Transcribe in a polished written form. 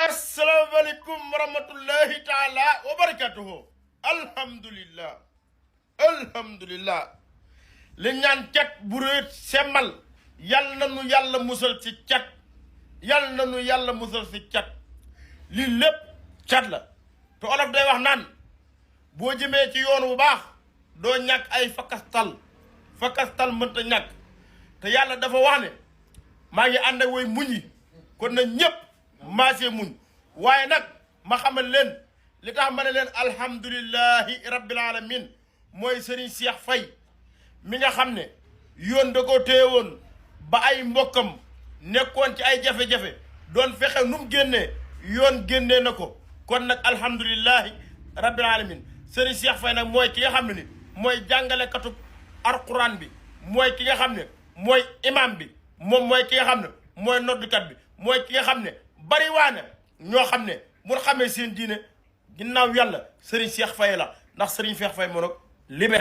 asalaamaaleykum wa rahmatullahi taala wa barakatuhu alhamdulillah li ñaan cat bu réet semmal yal na nu yàlla musal ci cat yal na nu yàlla musal ci cat lii lépp cat la te olof day wax naan boo jëmee ci yoon bu baax doo ñàkk ay fakastal mënta ñàkk te yàlla dafa wax ne maa ngi ànd ak way muñ yi kon na ñëpp maasee muñ waaye nag ma xamal leen li tax ma ne leen alhamdulillahi rabbil alamin mooy Serigne Cheikh Faye mi nga xam ne yoon da ko téye woon ba ay mbokkam nekkoon ci ay jafe-jafe doon fexe nu mu génnee yoon génnee na ko kon nag alhamdulillahi rabbil alamin Serigne Cheikh Faye nag mooy ki nga xam ne ni mooy jàngalekatu alquran bi mooy ki nga xam ne mooy imam bi moom mooy ki nga xam ne mooy noddukat bi mooy ki nga xam ne bari waane ñoo xam ne mun xamee seen diine ginnaaw yàlla Serigne Cheikh Faye la ndax Serigne Cheikh Faye moo nag libéré